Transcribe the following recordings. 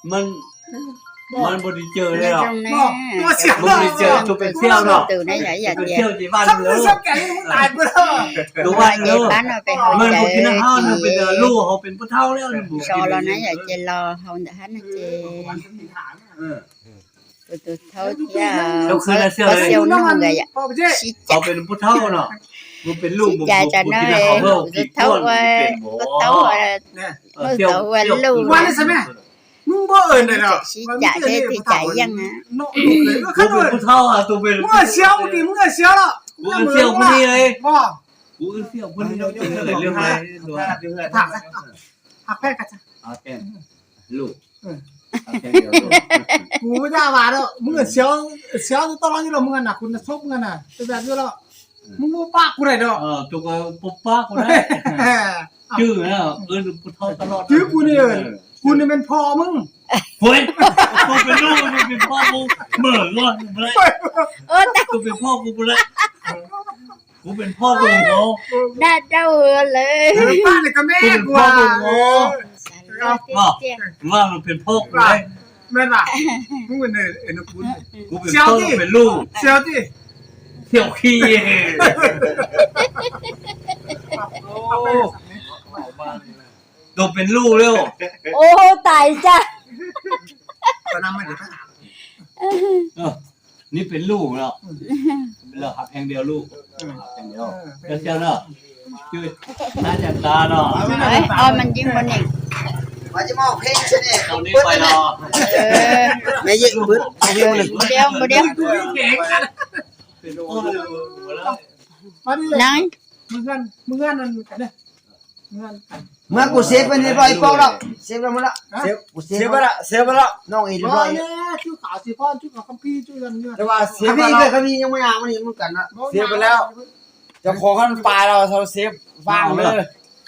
Mas, mas npau li caws li, npau li caws tus pem thiaj no, tus pem thiaj ces vaj lug, tus vaj lug, mas npau li caws no pem hauv pem lug hauv pem pub thaub li, so los na yom, ces los hauv ntawm hab no ces tus tus thaub thiab pub xiau nug nkawd yom, sib cav, sib cav tsam no tus thaub ua, pub thaub ua, muaj tau ua luj. Sib cav seb twg cav yeej na. Kuv, kuv, kuv, kuv, kuv, kuv ne, kuv ne men phom mej. Kuv pem luj, kuv pem phoj kuv, mej, kuv pem phoj kuv, kuv pem phoj kuv, dab dab lawm, kuv pem phoj kuv, mej, pem phoj kuv, kuv pem phoj kuv pem luj, thiab khi tus pem luj li. Ua tais cas. Neb pem luj los, lawm has pheej diav luj, nab cas tas no. Muab kuv seb peb neb loj ib paub lawm, seb lawm, kuv seb, seb lawm, no ib lub loj, khav vij, khav vij, yeej muaj yam muaj li muaj kam na, seb lawm, cov qhov koj pas los seb vag na.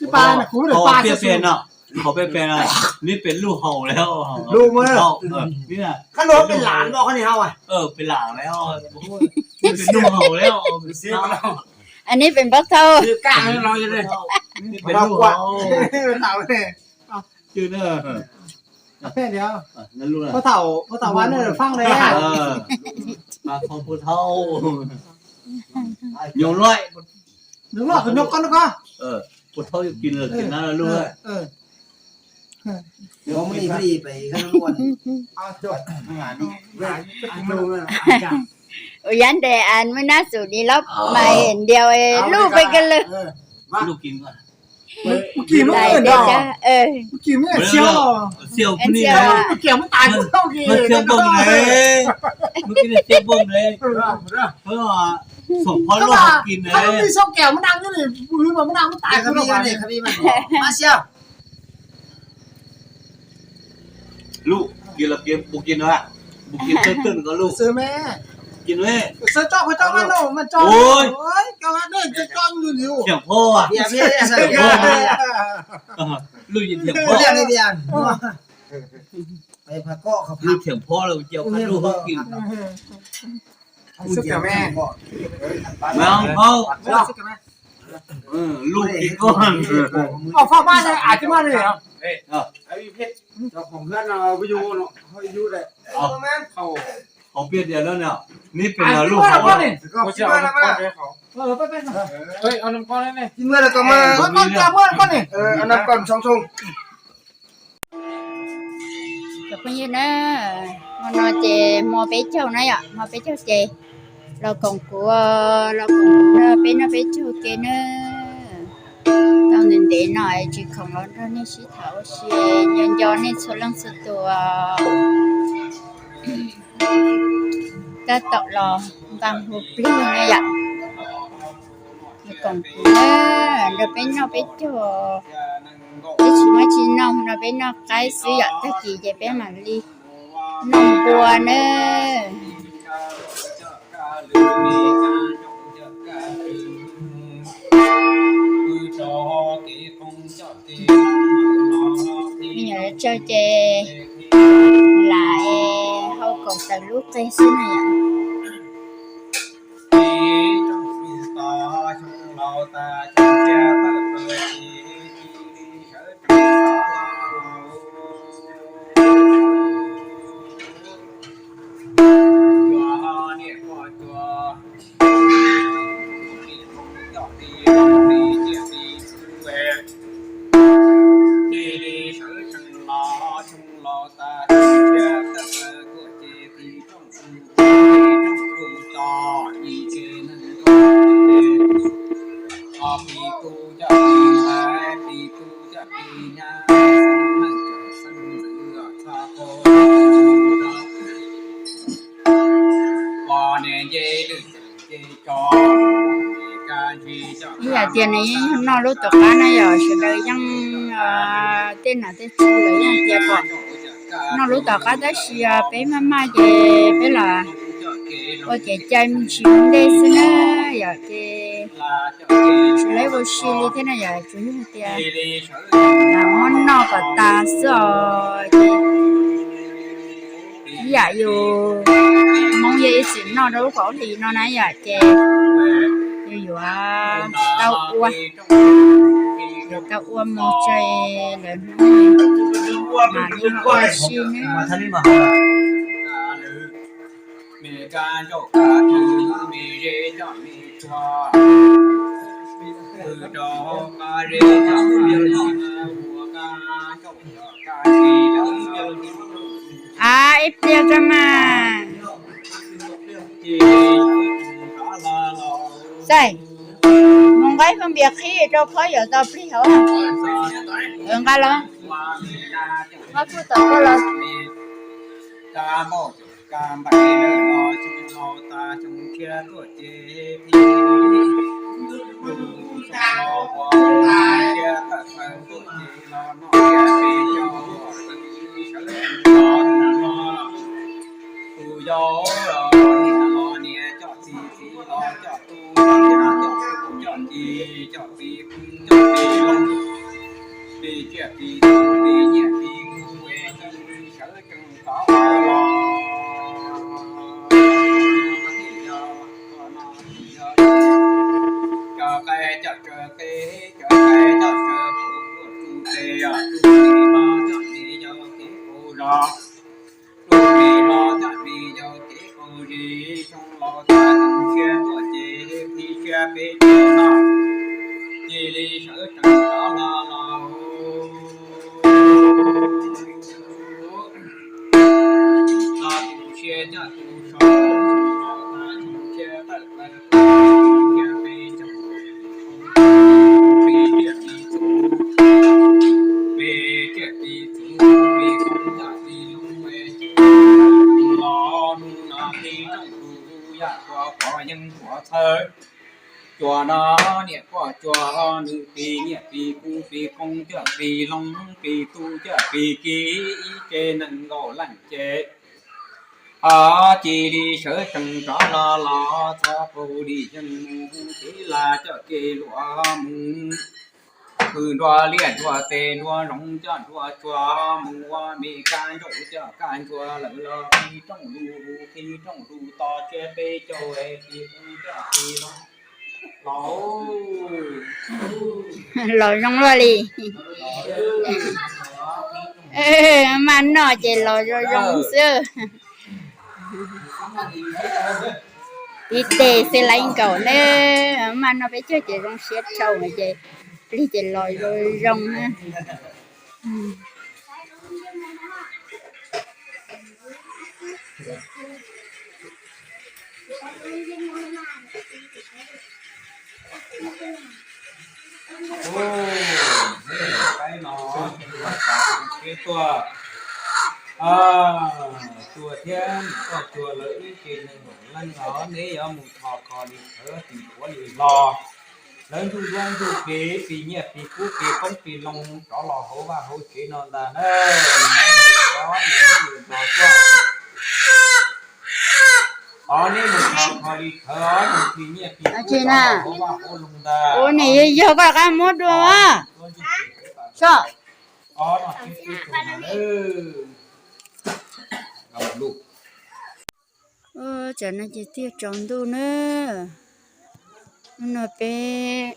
Qhov peb pem no, qhov peb pem no, neb pem luj haus li, luj, koj no pem lam no koj ni haus, pem lam li, neb pem luj haus li. Neb pem npab thauj, neb pem luj haus. Peb thaum, peb thaum ua neeg faaj le, peb thaum, nyob loj, nyob koj, peb thaum yuav kis lawm kis na luj. Ua yab ntes muaj nab xum di los mas ntiav luj peb kawg lawm. Luj, kis los kis, puas kis no, puas kis tawg twg ko luj, kis no, thiam phob, luj thiam phob, luj thiam phob los cia luj kis. Mas phob, luj kis ko. Qhov peb tias no, neb pem luj haus. Cov phooj ywg na, hmo no ces hmo peb caug na yom, hmo peb caug ces los koom kuv, los koom kuv na, peb noj peb caug ke na. Tau ntev ntev no tsis khoom los nrog nej sib tham ua si, nco nco nej txhua leej txhua tus. Tab tom los nqaa hu plig na yom. Koom kuv na, nrog peb noj peb caug, peb tsis muaj tsis noj no peb noj qaib xwb yom, tag kis ces peb mam li noj npua na. Me nyuam yav tsawg ces lam hau kaum tawm lub qe xwb na yom. Ib yam tias nws yeej yog noj lub tom qab na yom, sawv daws yeej, tej nom tej tswv lawv yeej tias kom noj lub tom qab tab sis peb maj maj ces peb los ua kev cai me ntsis ua ntej xwb na yom, ces tsis lawv ua si li thiab na yom, tsuas yog tias muab noj kom tas xwb os. Ces ib yam yus Hmoob yog ib txwm noj rau lub kaum hlis no na yom, ces yus yuav tau ua, yuav tau ua mus tso lawv hnub mam li ua si ne. A, ib pliag rau mas. Xaim, mus nqa ib pob npias qhib rau phob yuav tau plig hauv. Nqa los, nqa kuj tau koj los. Tus yau los niam los niam, coj txiv txiv los coj tub, coj tub coj ci, coj txiv coj txiv los, txiv tsiaj txiv txhu, txiv nyiaj txiv kub, txiv sawv tsees rov los. Coj qaib coj tsaws qe, coj qaib coj tsaws qe, coj tsuj tes coj tsuj tes los coj tes yog kev qaug zog. Tsuj tes los coj tes yog kev qaug zog, xyoo laus tag xyoo tshiab tuaj ces qhib siab peb caug no, cia li sawv tsees rov los los. Los tus siab coj tus so, xyoo laus tag xyoo tshiab tawm plaws, cia peb caug, peb tsiaj peb txhu, peb tsiaj peb txhu, peb koob coj peb loo, los hnub no qhib rooj lus yaj tua pov yeeb tua txhawb. Cua no niam poj cua, nws pis nyiaj pis kub, pis koob coj pis loo, pis tub coj pis ki, ib ce nees nkaum leej ces, o, cia li sawv tsees rov los los txog qaug li yeej mus, kev laj coj kev luam mus, hwm nruas liaj nruas teb nruas zoov coj nruas tsuag mus, ua me kab ntsauj coj kab ntsuag lawm los qhib rooj lus, qhib rooj lus tos tshiab peb caug es pis koob coj pis loo. Los zoo luaj li. Maj noj ces los zoo zoo xwb. Tib teg xwb laib nkaus na, maj noj peb caug ces zoo siab dhau ces plig ces los zoo zoo na. Ub, qaib no, qaib tuaj, tuaj thiab koj tuaj lawv ib ce neeg leej os, neb yuav mus thov kho li thawv tim quav li hlo. Lawv ntsuj duab ntsuj plig, pis nyiaj pis kub pis koob pis loo rov los hauv vaj hauv tsev no ntag na. Neb mus thov kho li thawv os, neb mus thov kho li thawv os, pis nyiaj pis kub rov los hauv vaj hauv loo ntag. Ua niam yog yog koj rov qab muab dua. Tsam no ces twb yuav tsaus ntuj na. Hnub no peb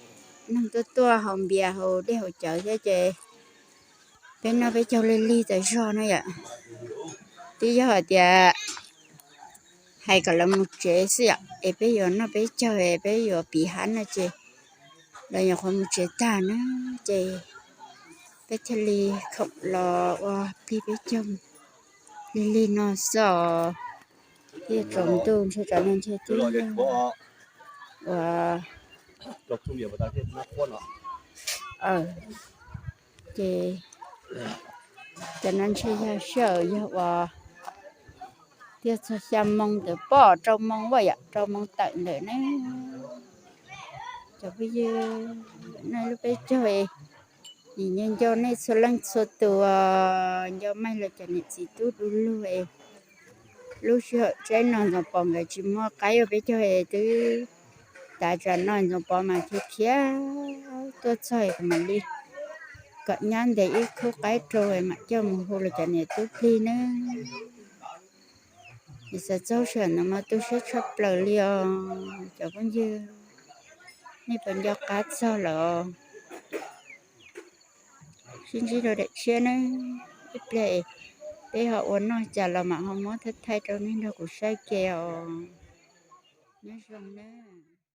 neeg tuaj tuaj haus npias haus dej haus cawv thiab ces peb noj peb caug lig lig tas zog na yom. Twb yog hais tias hais kom lawv mus tsev xwb yom, es peb yuav noj peb caug es peb yuav piv hab no ces lawv nyuam qhuav mus tsev tag na, ces Peb thiaj li khoom los ua plig peb caug lig lig no xwb os. Thiaj tsaus ntuj ntshe tsam no ntshe twb ua, ces cov no ntshe yog sij hawm yog uas tiag txog xya moo ntawm poj rau moo ua yam rau moo tawm ntawm ne. Cov phooj ywg, nej lub peb caug es nim nco nco nej txhua leej txhua tus, nco Maiv los cov niam txiv tub du lug es lub sij hawm tsaib no Ntxoov Pov nkawd tsis muaj qaib ua peb caug es twb tav tsam no Ntxoov Pov mas khiav khiav tuaj txog es kuv mam li kom nyab ntes ib khub qaib rau es mam coj mus hu los cov niam tub plig nawb. Es xav txog sij hawm no mas tu siab tshaj plaws li os cov phooj ywg. Nej puas nco qab txog lawm? Sib ntsib rau daim tshiab nawb. Ib pliag peb ho ua noj cas los mam ho muab thaij thaij rau nej nrog kuv saib ke os. Nyob zoo nawb.